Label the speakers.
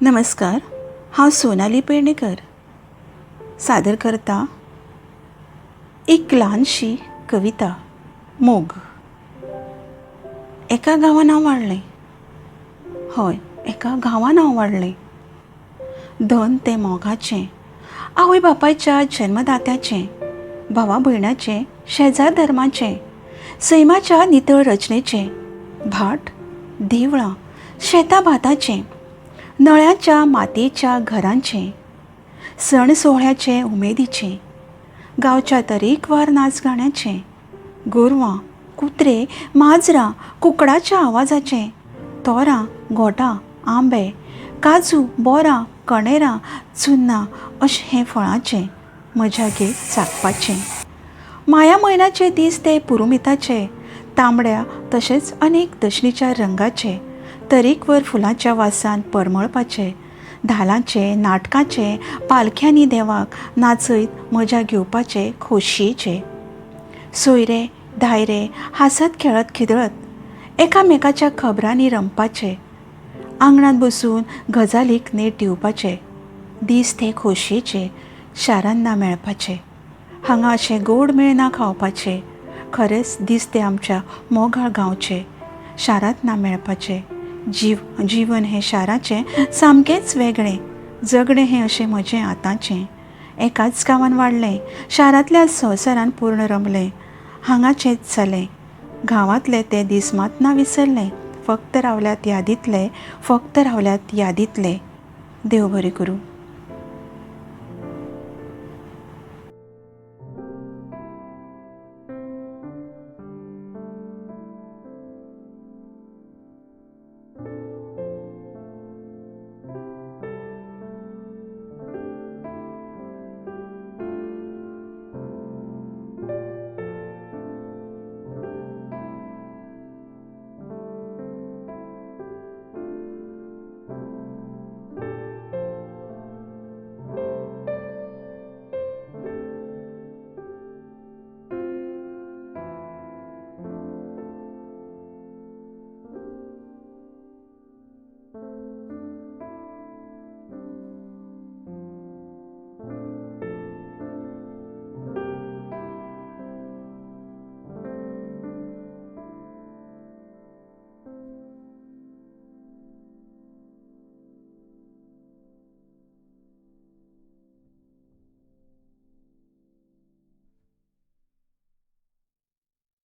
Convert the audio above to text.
Speaker 1: नमस्कार, हांव सोनाली पेडणेकर सादर करता एक ल्हानशी कविता, मोग. एका गांवान हांव वाडलें. हय, एका गांवान हांव वाडलें. धन तें मोगाचें, आवय बापायच्या जन्मदात्याचें, भावा भयणाचें, शेजार धर्माचें, सैमाच्या नितळ रचनेचें, भाट, देवळां, शेतां भाताचें, नळ्याच्या मातयेच्या घरांचें, सण सुवाळ्याचें उमेदीचें, गांवच्या तरेकवार नाच गाण्याचें, गोरवां, कुत्रे, माजरां, कुकडाच्या आवाजाचें, तोरां, घोटां, आंबे, काजू, बोरां, कणेरां, चुन्नां अशें हें फळांचें मजा घेत चाखपाचें. माया म्हयन्याचे दीस ते पुरुमेंताचे, तांबड्या तशेंच अनेक दशणीच्या रंगाचे, तरेकवार फुलांच्या वासान परमळपाचे, धालांचे, नाटकाचे, पालख्यांनी देवाक नाचयत मजा घेवपाचे खोशयेचे. सोयरे धायरे हांसत खेळत खिदळत एकामेकाच्या खबरांनी रमपाचे, आंगणांत बसून गजालीक नेट दिवपाचे दीस ते खोशयेचे, शारांत ना मेळपाचे. हांगा अशें गोड मेळना खावपाचे. खरेंच दीस ते आमच्या मोगाळ गांवचे, शारांत ना मेळपाचे. जीव जीवन हें शाराचें सामकेंच वेगळें, जगणें हें अशें म्हजें आतांचें. एकाच गांवान वाडलें, शारांतल्या संवसारान पूर्ण रमलें, हांगाचेंच जालें. गांवांतले ते दीस मात ना विसरलें, फक्त रावल्यात यादींतले, फक्त रावल्यात यादींतले. देव बरें करूं.